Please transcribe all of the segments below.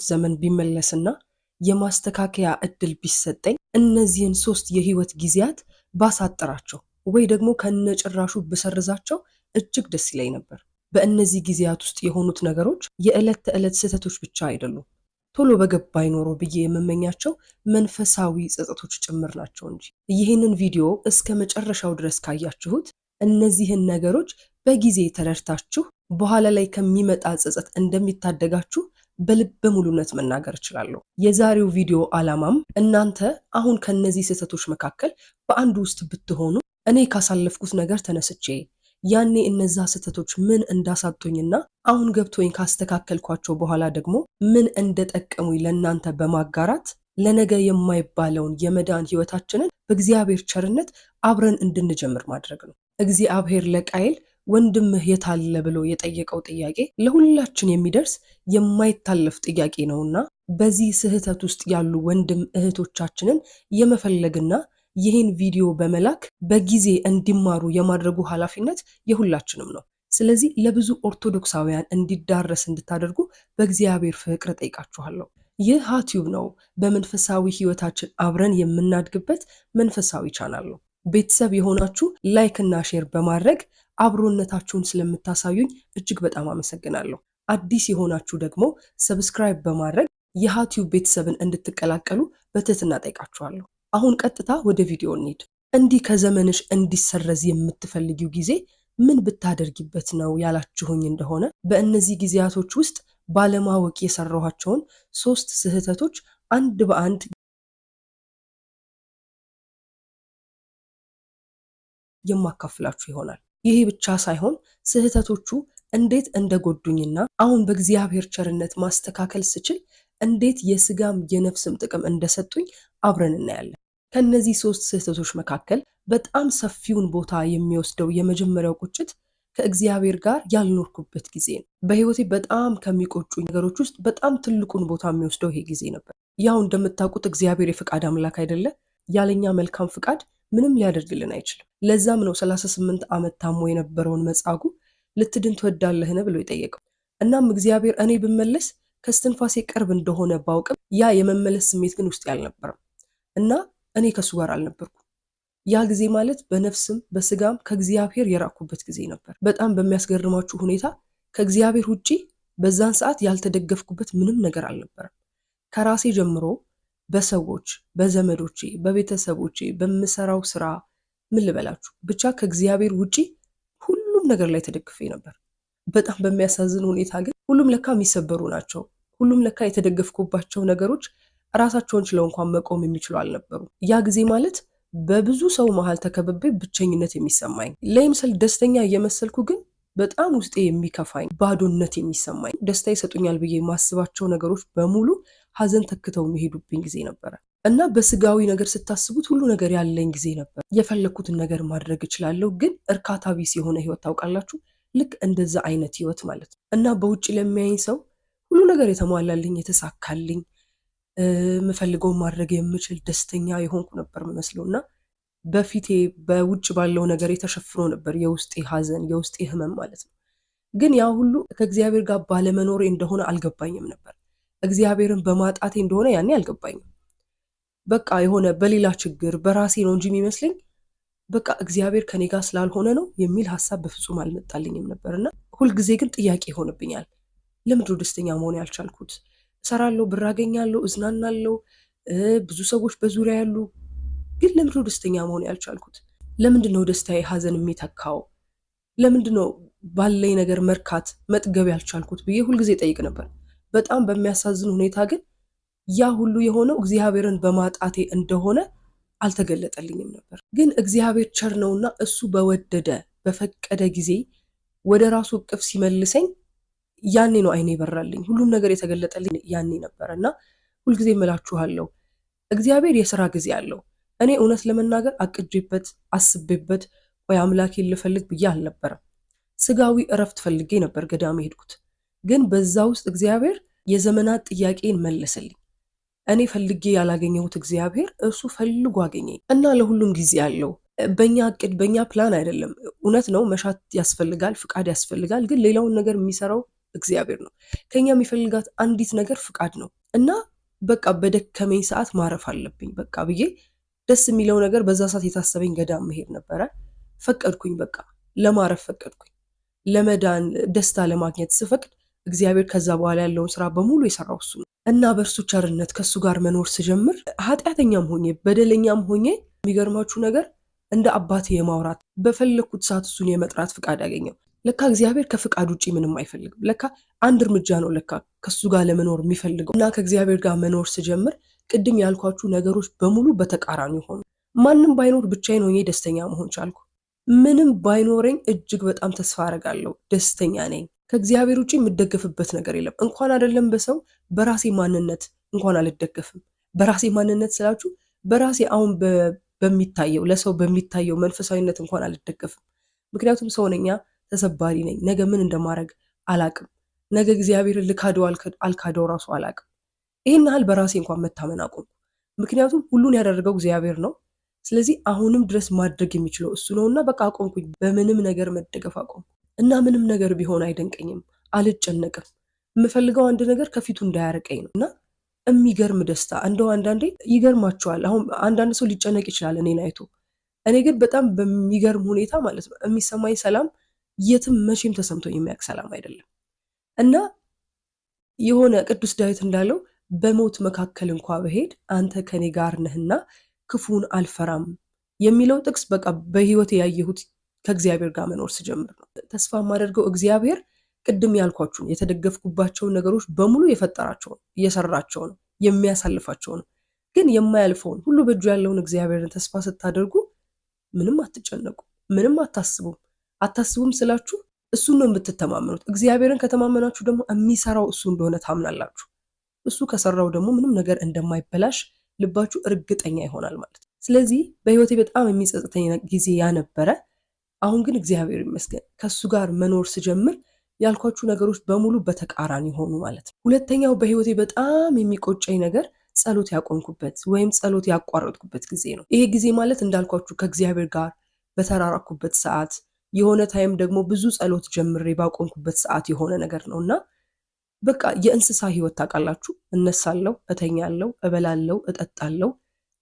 ዘመን ቢመለስና የማስተካከያ እድል ቢሰጠኝ እነዚህን ሶስት የህይወት ጊዜያት ባሳጥራቸው ወይ ደግሞ ከነጭራሹ ብሰርዛቸው እጅግ ደስ ይለኝ ነበር። በእነዚህ ጊዜያት ውስጥ የሆኑት ነገሮች የዕለት ተዕለት ስህተቶች ብቻ አይደሉም። ቶሎ በገባኝ ኖሮ ብዬ የምመኛቸው መንፈሳዊ ጸጸቶች ጭምር ናቸው እንጂ። ይህንን ቪዲዮ እስከ መጨረሻው ድረስ ካያችሁት እነዚህን ነገሮች በጊዜ ተረድታችሁ በኋላ ላይ ከሚመጣ ጸጸት እንደሚታደጋችሁ በልበ ሙሉነት መናገር እችላለሁ። የዛሬው ቪዲዮ ዓላማም እናንተ አሁን ከነዚህ ስህተቶች መካከል በአንዱ ውስጥ ብትሆኑ እኔ ካሳለፍኩት ነገር ተነስቼ ያኔ እነዛ ስህተቶች ምን እንዳሳጡኝና አሁን ገብቶኝ ካስተካከልኳቸው በኋላ ደግሞ ምን እንደጠቀሙኝ ለእናንተ በማጋራት ለነገ የማይባለውን የመዳን ህይወታችንን በእግዚአብሔር ቸርነት አብረን እንድንጀምር ማድረግ ነው። እግዚአብሔር ለቃየል ወንድምህ የታለ ብሎ የጠየቀው ጥያቄ ለሁላችን የሚደርስ የማይታለፍ ጥያቄ ነውና በዚህ ስህተት ውስጥ ያሉ ወንድም እህቶቻችንን የመፈለግና ይህን ቪዲዮ በመላክ በጊዜ እንዲማሩ የማድረጉ ኃላፊነት የሁላችንም ነው። ስለዚህ ለብዙ ኦርቶዶክሳውያን እንዲዳረስ እንድታደርጉ በእግዚአብሔር ፍቅር እጠይቃችኋለሁ። ይህ ሀቲዩብ ነው። በመንፈሳዊ ህይወታችን አብረን የምናድግበት መንፈሳዊ ቻናል ነው። ቤተሰብ የሆናችሁ like እና share በማድረግ አብሮነታችሁን ስለምታሳዩኝ እጅግ በጣም አመሰግናለሁ። አዲስ የሆናችሁ ደግሞ subscribe በማድረግ የሀቲዩብ ቤተሰብን እንድትቀላቀሉ በትህትና ጠይቃችኋለሁ። አሁን ቀጥታ ወደ ቪዲዮ እንሂድ። እንዲህ ከዘመንሽ እንዲሰረዝ የምትፈልጊው ጊዜ ምን ብታደርጊበት ነው ያላችሁኝ እንደሆነ በእነዚህ ጊዜያቶች ውስጥ ባለማወቅ የሰራኋቸውን ሶስት ስህተቶች አንድ በአንድ የማካፍላችሁ ይሆናል። ይሄ ብቻ ሳይሆን ስህተቶቹ እንዴት እንደጎዱኝና አሁን በእግዚአብሔር ቸርነት ማስተካከል ስችል እንዴት የስጋም የነፍስም ጥቅም እንደሰጡኝ አብረን እናያለን። ከነዚህ ሶስት ስህተቶች መካከል በጣም ሰፊውን ቦታ የሚወስደው የመጀመሪያው ቁጭት ከእግዚአብሔር ጋር ያልኖርኩበት ጊዜ ነው። በህይወቴ በጣም ከሚቆጩኝ ነገሮች ውስጥ በጣም ትልቁን ቦታ የሚወስደው ይሄ ጊዜ ነበር። ያው እንደምታውቁት እግዚአብሔር የፍቃድ አምላክ አይደለ? ያለኛ መልካም ፍቃድ ምንም ሊያደርግልን አይችልም። ለዛም ነው 38 ዓመት ታሞ የነበረውን መጻጉዕ ልትድን ትወዳለህን ብሎ የጠየቀው። እናም እግዚአብሔር እኔ ብመለስ ከስትንፋሴ ቅርብ እንደሆነ ባውቅም ያ የመመለስ ስሜት ግን ውስጤ አልነበረም እና እኔ ከእሱ ጋር አልነበርኩም። ያ ጊዜ ማለት በነፍስም በስጋም ከእግዚአብሔር የራቅኩበት ጊዜ ነበር። በጣም በሚያስገርማችሁ ሁኔታ ከእግዚአብሔር ውጪ በዛን ሰዓት ያልተደገፍኩበት ምንም ነገር አልነበረም። ከራሴ ጀምሮ በሰዎች፣ በዘመዶቼ፣ በቤተሰቦቼ፣ በምሰራው ስራ ምን ልበላችሁ ብቻ ከእግዚአብሔር ውጪ ሁሉም ነገር ላይ ተደግፌ ነበር። በጣም በሚያሳዝን ሁኔታ ግን ሁሉም ለካ የሚሰበሩ ናቸው። ሁሉም ለካ የተደገፍኩባቸው ነገሮች ራሳቸውን ችለው እንኳን መቆም የሚችሉ አልነበሩ። ያ ጊዜ ማለት በብዙ ሰው መሀል ተከብቤ ብቸኝነት የሚሰማኝ ለይምሰል ደስተኛ እየመሰልኩ ግን በጣም ውስጤ የሚከፋኝ ባዶነት የሚሰማኝ ደስታ ይሰጡኛል ብዬ የማስባቸው ነገሮች በሙሉ ሀዘን ተክተው የሚሄዱብኝ ጊዜ ነበረ እና በስጋዊ ነገር ስታስቡት ሁሉ ነገር ያለኝ ጊዜ ነበር። የፈለግኩትን ነገር ማድረግ እችላለሁ፣ ግን እርካታ ቢስ የሆነ ህይወት ታውቃላችሁ። ልክ እንደዛ አይነት ህይወት ማለት ነው እና በውጭ ለሚያይኝ ሰው ሁሉ ነገር የተሟላልኝ የተሳካልኝ የምፈልገውን ማድረግ የምችል ደስተኛ የሆንኩ ነበር የምመስለው እና በፊቴ በውጭ ባለው ነገር የተሸፍኖ ነበር የውስጤ ሀዘን የውስጤ ህመም ማለት ነው። ግን ያ ሁሉ ከእግዚአብሔር ጋር ባለመኖሬ እንደሆነ አልገባኝም ነበር። እግዚአብሔርን በማጣቴ እንደሆነ ያኔ አልገባኝም። በቃ የሆነ በሌላ ችግር በራሴ ነው እንጂ የሚመስለኝ በቃ እግዚአብሔር ከኔ ጋር ስላልሆነ ነው የሚል ሀሳብ በፍጹም አልመጣልኝም ነበር እና ሁልጊዜ ግን ጥያቄ ይሆንብኛል። ለምንድነው ደስተኛ መሆን ያልቻልኩት? እሰራለሁ፣ ብር አገኛለሁ፣ እዝናናለሁ፣ ብዙ ሰዎች በዙሪያ ያሉ፣ ግን ለምንድነው ደስተኛ መሆን ያልቻልኩት? ለምንድን ነው ደስታዬ ሀዘን የሚተካው? ለምንድን ነው ባለኝ ነገር መርካት መጥገብ ያልቻልኩት ብዬ ሁልጊዜ ጠይቅ ነበር። በጣም በሚያሳዝን ሁኔታ ግን ያ ሁሉ የሆነው እግዚአብሔርን በማጣቴ እንደሆነ አልተገለጠልኝም ነበር። ግን እግዚአብሔር ቸር ነውና እሱ በወደደ በፈቀደ ጊዜ ወደ ራሱ እቅፍ ሲመልሰኝ ያኔ ነው አይኔ ይበራልኝ። ሁሉም ነገር የተገለጠልኝ ያኔ ነበረ እና ሁልጊዜ እምላችኋለሁ እግዚአብሔር የስራ ጊዜ አለው። እኔ እውነት ለመናገር አቅጄበት አስቤበት ወይ አምላኬን ልፈልግ ብዬ አልነበረም። ስጋዊ እረፍት ፈልጌ ነበር ገዳም የሄድኩት። ግን በዛ ውስጥ እግዚአብሔር የዘመናት ጥያቄን መለሰልኝ። እኔ ፈልጌ ያላገኘሁት እግዚአብሔር እሱ ፈልጎ አገኘኝ እና ለሁሉም ጊዜ አለው። በእኛ እቅድ በእኛ ፕላን አይደለም። እውነት ነው መሻት ያስፈልጋል፣ ፍቃድ ያስፈልጋል። ግን ሌላውን ነገር የሚሰራው እግዚአብሔር ነው። ከኛ የሚፈልጋት አንዲት ነገር ፍቃድ ነው። እና በቃ በደከመኝ ሰዓት ማረፍ አለብኝ በቃ ብዬ ደስ የሚለው ነገር በዛ ሰዓት የታሰበኝ ገዳም መሄድ ነበረ። ፈቀድኩኝ፣ በቃ ለማረፍ ፈቀድኩኝ። ለመዳን ደስታ ለማግኘት ስፈቅድ እግዚአብሔር ከዛ በኋላ ያለውን ስራ በሙሉ የሰራው እሱ ነው። እና በእርሱ ቸርነት ከእሱ ጋር መኖር ስጀምር ኃጢአተኛም ሆኜ በደለኛም ሆኜ የሚገርማችሁ ነገር እንደ አባቴ የማውራት በፈለግኩት ሰዓት እሱን የመጥራት ፍቃድ አገኘው። ለካ እግዚአብሔር ከፍቃድ ውጭ ምንም አይፈልግም። ለካ አንድ እርምጃ ነው ለካ ከእሱ ጋር ለመኖር የሚፈልገው። እና ከእግዚአብሔር ጋር መኖር ስጀምር ቅድም ያልኳችሁ ነገሮች በሙሉ በተቃራኒ ሆኑ። ማንም ባይኖር ብቻዬን ሆኜ ደስተኛ መሆን ቻልኩ። ምንም ባይኖረኝ እጅግ በጣም ተስፋ አደርጋለሁ፣ ደስተኛ ነኝ። ከእግዚአብሔር ውጭ የምደገፍበት ነገር የለም። እንኳን አይደለም በሰው፣ በራሴ ማንነት እንኳን አልደገፍም። በራሴ ማንነት ስላችሁ በራሴ አሁን በሚታየው ለሰው በሚታየው መንፈሳዊነት እንኳን አልደገፍም። ምክንያቱም ሰው ነኛ፣ ተሰባሪ ነኝ። ነገ ምን እንደማደርግ አላቅም። ነገ እግዚአብሔርን ልካደው አልካደው ራሱ አላቅም። ይህን ያህል በራሴ እንኳን መታመን አቆምኩ። ምክንያቱም ሁሉን ያደረገው እግዚአብሔር ነው። ስለዚህ አሁንም ድረስ ማድረግ የሚችለው እሱ ነውና በቃ አቆምኩኝ። በምንም ነገር መደገፍ አቆምኩ እና ምንም ነገር ቢሆን አይደንቀኝም፣ አልጨነቅም። የምፈልገው አንድ ነገር ከፊቱ እንዳያርቀኝ ነው። እና የሚገርም ደስታ እንደው አንዳንዴ ይገርማቸዋል። አሁን አንዳንድ ሰው ሊጨነቅ ይችላል እኔን አይቶ፣ እኔ ግን በጣም በሚገርም ሁኔታ ማለት ነው የሚሰማኝ ሰላም የትም መቼም ተሰምቶኝ የሚያውቅ ሰላም አይደለም። እና የሆነ ቅዱስ ዳዊት እንዳለው በሞት መካከል እንኳ ብሄድ አንተ ከኔ ጋር ነህና ክፉን አልፈራም የሚለው ጥቅስ በቃ በህይወት ያየሁት ከእግዚአብሔር ጋር መኖር ስጀምር ነው። ተስፋ የማደርገው እግዚአብሔር ቅድም ያልኳችሁን የተደገፍኩባቸውን ነገሮች በሙሉ የፈጠራቸው ነው፣ እየሰራቸው ነው፣ የሚያሳልፋቸው ነው። ግን የማያልፈውን ሁሉ በእጁ ያለውን እግዚአብሔርን ተስፋ ስታደርጉ ምንም አትጨነቁ፣ ምንም አታስቡም። አታስቡም ስላችሁ እሱን ነው የምትተማመኑት። እግዚአብሔርን ከተማመናችሁ ደግሞ የሚሰራው እሱ እንደሆነ ታምናላችሁ። እሱ ከሰራው ደግሞ ምንም ነገር እንደማይበላሽ ልባችሁ እርግጠኛ ይሆናል ማለት ነው። ስለዚህ በህይወቴ በጣም የሚጸጽተኝ ጊዜ ያ ነበረ። አሁን ግን እግዚአብሔር ይመስገን ከእሱ ጋር መኖር ስጀምር ያልኳችሁ ነገሮች በሙሉ በተቃራኒ ሆኑ ማለት ነው። ሁለተኛው በህይወቴ በጣም የሚቆጨኝ ነገር ጸሎት ያቆምኩበት ወይም ጸሎት ያቋረጥኩበት ጊዜ ነው። ይሄ ጊዜ ማለት እንዳልኳችሁ ከእግዚአብሔር ጋር በተራራኩበት ሰዓት፣ የሆነ time ደግሞ ብዙ ጸሎት ጀምሬ ባቆምኩበት ሰዓት የሆነ ነገር ነው። እና በቃ የእንስሳ ህይወት ታውቃላችሁ። እነሳለሁ፣ እተኛለሁ፣ እበላለሁ፣ እጠጣለሁ።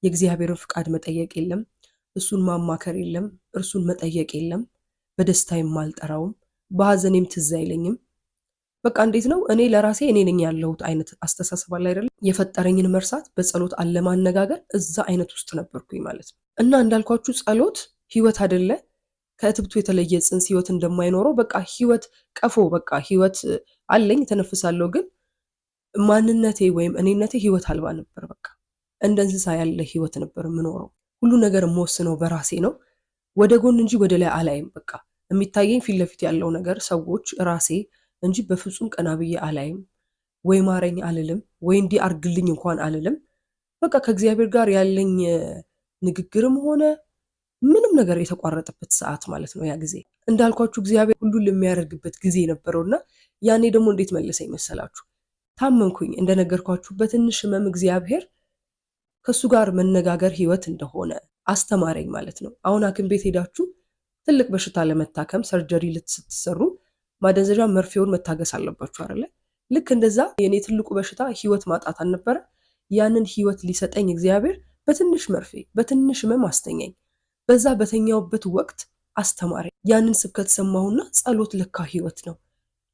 የእግዚአብሔርን ፍቃድ መጠየቅ የለም፣ እሱን ማማከር የለም፣ እርሱን መጠየቅ የለም። በደስታዬም አልጠራውም፣ በሀዘኔም ትዝ አይለኝም። በቃ እንዴት ነው እኔ ለራሴ እኔ ነኝ ያለሁት አይነት አስተሳሰብ አለ አይደለም? የፈጠረኝን መርሳት፣ በጸሎት አለማነጋገር፣ እዛ አይነት ውስጥ ነበርኩኝ ማለት ነው። እና እንዳልኳችሁ ጸሎት ህይወት አይደለ? ከእትብቱ የተለየ ጽንስ ህይወት እንደማይኖረው በቃ ህይወት ቀፎ፣ በቃ ህይወት አለኝ ተነፍሳለሁ፣ ግን ማንነቴ ወይም እኔነቴ ህይወት አልባ ነበር። በቃ እንደ እንስሳ ያለ ህይወት ነበር የምኖረው። ሁሉ ነገር የምወስነው በራሴ ነው። ወደ ጎን እንጂ ወደ ላይ አላይም። በቃ የሚታየኝ ፊት ለፊት ያለው ነገር፣ ሰዎች፣ ራሴ እንጂ በፍጹም ቀና ብዬ አላይም። ወይ ማረኝ አልልም፣ ወይ እንዲህ አርግልኝ እንኳን አልልም። በቃ ከእግዚአብሔር ጋር ያለኝ ንግግርም ሆነ ምንም ነገር የተቋረጠበት ሰዓት ማለት ነው ያ ጊዜ። እንዳልኳችሁ እግዚአብሔር ሁሉን የሚያደርግበት ጊዜ ነበረውና ያኔ ደግሞ እንዴት መለሰኝ መሰላችሁ? ታመምኩኝ። እንደነገርኳችሁ በትንሽ ህመም እግዚአብሔር ከእሱ ጋር መነጋገር ህይወት እንደሆነ አስተማረኝ ማለት ነው። አሁን ሐኪም ቤት ሄዳችሁ ትልቅ በሽታ ለመታከም surgery ስትሰሩ ማደንዘዣ መርፌውን መታገስ አለባችሁ አይደለ? ልክ እንደዛ የኔ ትልቁ በሽታ ህይወት ማጣት አልነበረ? ያንን ህይወት ሊሰጠኝ እግዚአብሔር በትንሽ መርፌ በትንሽ ህመም አስተኛኝ። በዛ በተኛውበት ወቅት አስተማረኝ። ያንን ስብከት ሰማሁና ጸሎት ለካ ህይወት ነው፣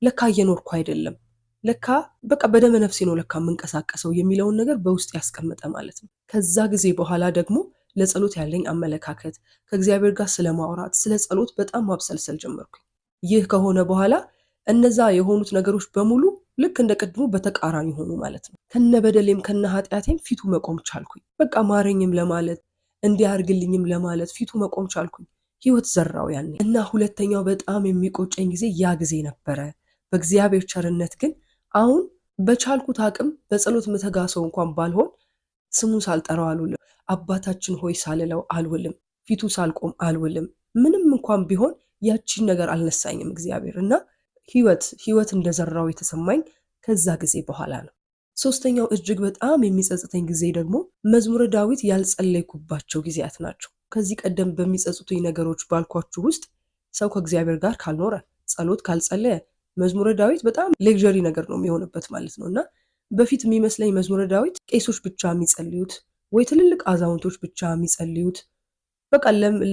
ለካ እየኖርኩ አይደለም፣ ለካ በቃ በደመ ነፍሴ ነው ለካ የምንቀሳቀሰው የሚለውን ነገር በውስጥ ያስቀመጠ ማለት ነው። ከዛ ጊዜ በኋላ ደግሞ ለጸሎት ያለኝ አመለካከት፣ ከእግዚአብሔር ጋር ስለማውራት ስለ ጸሎት በጣም ማብሰልሰል ጀመርኩኝ። ይህ ከሆነ በኋላ እነዛ የሆኑት ነገሮች በሙሉ ልክ እንደ ቅድሙ በተቃራኒ ሆኑ ማለት ነው። ከነ በደሌም ከነ ኃጢአቴም ፊቱ መቆም ቻልኩኝ። በቃ ማረኝም ለማለት እንዲያርግልኝም ለማለት ፊቱ መቆም ቻልኩኝ። ህይወት ዘራው ያኔ። እና ሁለተኛው በጣም የሚቆጨኝ ጊዜ ያ ጊዜ ነበረ። በእግዚአብሔር ቸርነት ግን አሁን በቻልኩት አቅም በጸሎት ምተጋ ሰው እንኳን ባልሆን ስሙን ሳልጠራው አልውልም። አባታችን ሆይ ሳልለው አልውልም። ፊቱ ሳልቆም አልውልም። ምንም እንኳን ቢሆን ያቺን ነገር አልነሳኝም እግዚአብሔር። እና ህይወት ህይወት እንደዘራው የተሰማኝ ከዛ ጊዜ በኋላ ነው። ሶስተኛው እጅግ በጣም የሚጸጽተኝ ጊዜ ደግሞ መዝሙረ ዳዊት ያልጸለይኩባቸው ጊዜያት ናቸው። ከዚህ ቀደም በሚጸጽቱኝ ነገሮች ባልኳችሁ ውስጥ ሰው ከእግዚአብሔር ጋር ካልኖረ፣ ጸሎት ካልጸለየ፣ መዝሙረ ዳዊት በጣም luxury ነገር ነው የሚሆንበት ማለት ነው። እና በፊት የሚመስለኝ መዝሙረ ዳዊት ቄሶች ብቻ የሚጸልዩት ወይ ትልልቅ አዛውንቶች ብቻ የሚጸልዩት በቃ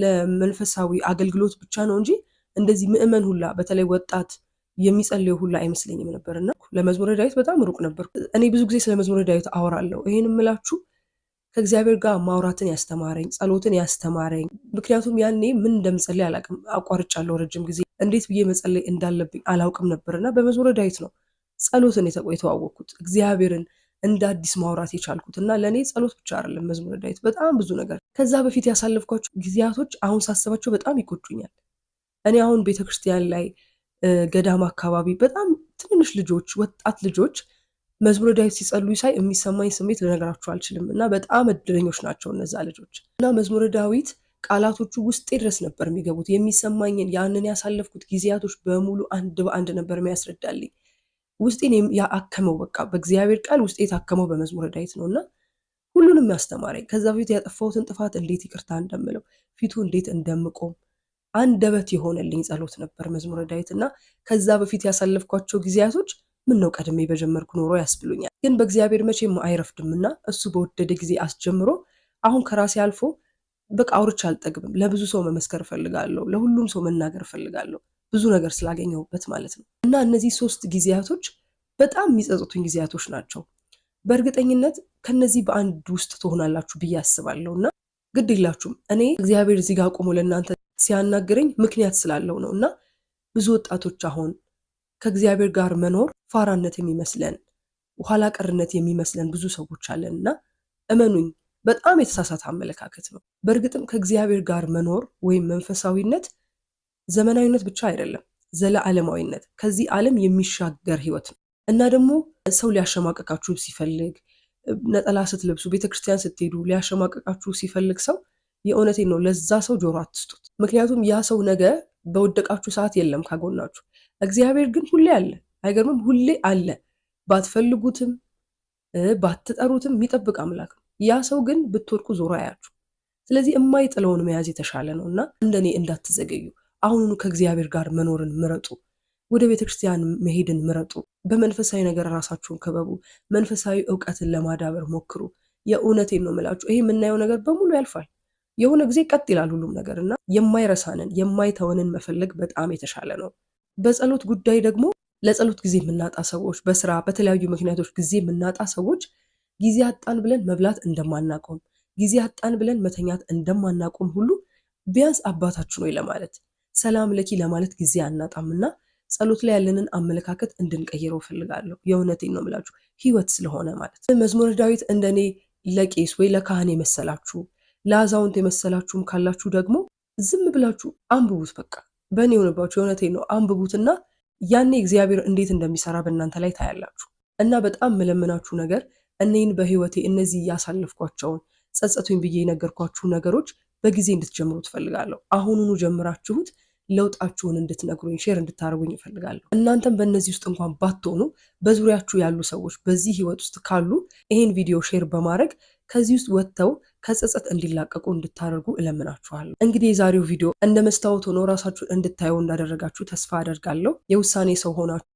ለመንፈሳዊ አገልግሎት ብቻ ነው እንጂ እንደዚህ ምዕመን ሁላ በተለይ ወጣት የሚጸልየው ሁላ አይመስለኝም ነበር። እና ለመዝሙረ ዳዊት በጣም ሩቅ ነበር። እኔ ብዙ ጊዜ ስለ መዝሙረ ዳዊት አወራለሁ። ይሄን የምላችሁ ከእግዚአብሔር ጋር ማውራትን ያስተማረኝ፣ ጸሎትን ያስተማረኝ። ምክንያቱም ያኔ ምን እንደምጸልይ አላውቅም፣ አቋርጫለሁ ረጅም ጊዜ፣ እንዴት ብዬ መጸለይ እንዳለብኝ አላውቅም ነበር እና በመዝሙረ ዳዊት ነው ጸሎትን የተዋወቅኩት፣ እግዚአብሔርን እንደ አዲስ ማውራት የቻልኩት። እና ለእኔ ጸሎት ብቻ አይደለም መዝሙረ ዳዊት፣ በጣም ብዙ ነገር። ከዛ በፊት ያሳለፍኳቸው ጊዜያቶች አሁን ሳስባቸው በጣም ይቆጩኛል። እኔ አሁን ቤተክርስቲያን ላይ፣ ገዳም አካባቢ በጣም ትንንሽ ልጆች፣ ወጣት ልጆች መዝሙረ ዳዊት ሲጸልዩ ሳይ የሚሰማኝ ስሜት ልነግራችሁ አልችልም። እና በጣም እድለኞች ናቸው እነዛ ልጆች። እና መዝሙረ ዳዊት ቃላቶቹ ውስጤ ድረስ ነበር የሚገቡት። የሚሰማኝን ያንን ያሳለፍኩት ጊዜያቶች በሙሉ አንድ በአንድ ነበር የሚያስረዳልኝ። ውስጤን ያአከመው በቃ በእግዚአብሔር ቃል ውስጤ የታከመው በመዝሙረ ዳዊት ነው። እና ሁሉንም ያስተማረኝ፣ ከዛ በፊት ያጠፋሁትን ጥፋት እንዴት ይቅርታ እንደምለው፣ ፊቱ እንዴት እንደምቆም አንደበት የሆነልኝ ጸሎት ነበር መዝሙረ ዳዊት። እና ከዛ በፊት ያሳለፍኳቸው ጊዜያቶች ምን ነው ቀድሜ በጀመርኩ ኖሮ ያስብሉኛል። ግን በእግዚአብሔር መቼም አይረፍድምና እሱ በወደደ ጊዜ አስጀምሮ አሁን ከራሴ አልፎ በቃ አውርቼ አልጠግብም። ለብዙ ሰው መመስከር እፈልጋለሁ። ለሁሉም ሰው መናገር እፈልጋለሁ። ብዙ ነገር ስላገኘሁበት ማለት ነው። እና እነዚህ 3 ጊዜያቶች በጣም የሚጸጽቱኝ ጊዜያቶች ናቸው። በእርግጠኝነት ከነዚህ በአንድ ውስጥ ትሆናላችሁ ብዬ አስባለሁ። እና ግድ የላችሁም፣ እኔ እግዚአብሔር እዚህ ጋር ቆሞ ለእናንተ ሲያናግረኝ ምክንያት ስላለው ነው። እና ብዙ ወጣቶች አሁን ከእግዚአብሔር ጋር መኖር ፋራነት የሚመስለን፣ ኋላ ቀርነት የሚመስለን ብዙ ሰዎች አለን። እና እመኑኝ በጣም የተሳሳተ አመለካከት ነው። በእርግጥም ከእግዚአብሔር ጋር መኖር ወይም መንፈሳዊነት ዘመናዊነት ብቻ አይደለም፣ ዘለዓለማዊነት፣ ከዚህ ዓለም የሚሻገር ህይወት ነው። እና ደግሞ ሰው ሊያሸማቀቃችሁ ሲፈልግ፣ ነጠላ ስትለብሱ፣ ቤተክርስቲያን ስትሄዱ ሊያሸማቀቃችሁ ሲፈልግ ሰው፣ የእውነቴን ነው፣ ለዛ ሰው ጆሮ አትስጡት። ምክንያቱም ያ ሰው ነገ በወደቃችሁ ሰዓት የለም ካጎናችሁ። እግዚአብሔር ግን ሁሌ አለ። አይገርምም? ሁሌ አለ። ባትፈልጉትም ባትጠሩትም የሚጠብቅ አምላክ ነው። ያ ሰው ግን ብትወድቁ ዞሮ አያችሁ። ስለዚህ የማይጥለውን መያዝ የተሻለ ነው። እና እንደኔ እንዳትዘገዩ፣ አሁኑኑ ከእግዚአብሔር ጋር መኖርን ምረጡ። ወደ ቤተክርስቲያን መሄድን ምረጡ። በመንፈሳዊ ነገር ራሳችሁን ክበቡ። መንፈሳዊ እውቀትን ለማዳበር ሞክሩ። የእውነቴን ነው የምላችሁ። ይሄ የምናየው ነገር በሙሉ ያልፋል። የሆነ ጊዜ ቀጥ ይላል ሁሉም ነገር። እና የማይረሳንን፣ የማይተወንን መፈለግ በጣም የተሻለ ነው። በጸሎት ጉዳይ ደግሞ ለጸሎት ጊዜ የምናጣ ሰዎች፣ በስራ በተለያዩ ምክንያቶች ጊዜ የምናጣ ሰዎች፣ ጊዜ አጣን ብለን መብላት እንደማናቆም፣ ጊዜ አጣን ብለን መተኛት እንደማናቆም ሁሉ ቢያንስ አባታችን ሆይ ለማለት፣ ሰላም ለኪ ለማለት ጊዜ አናጣምና ጸሎት ላይ ያለንን አመለካከት እንድንቀይረው እፈልጋለሁ። የእውነቴን ነው የምላችሁ፣ ህይወት ስለሆነ ማለት ነው። መዝሙረ ዳዊት እንደኔ ለቄስ ወይ ለካህን የመሰላችሁ፣ ለአዛውንት የመሰላችሁም ካላችሁ ደግሞ ዝም ብላችሁ አንብቡት። በቃ በእኔ የሆነባችሁ፣ የእውነቴን ነው፣ አንብቡትና ያኔ እግዚአብሔር እንዴት እንደሚሰራ በእናንተ ላይ ታያላችሁ። እና በጣም መለመናችሁ ነገር እኔን በህይወቴ እነዚህ ያሳለፍኳቸውን ጸጸቱኝ ብዬ የነገርኳችሁ ነገሮች በጊዜ እንድትጀምሩ ትፈልጋለሁ። አሁኑኑ ጀምራችሁት ለውጣችሁን እንድትነግሩኝ፣ share እንድታደርጉኝ እፈልጋለሁ። እናንተም በእነዚህ ውስጥ እንኳን ባትሆኑ በዙሪያችሁ ያሉ ሰዎች በዚህ ህይወት ውስጥ ካሉ ይሄን ቪዲዮ share በማድረግ ከዚህ ውስጥ ወጥተው ከጸጸት እንዲላቀቁ እንድታደርጉ እለምናችኋለሁ። እንግዲህ የዛሬው ቪዲዮ እንደ መስታወት ሆኖ ራሳችሁን እንድታዩ እንዳደረጋችሁ ተስፋ አደርጋለሁ። የውሳኔ ሰው ሆናችሁ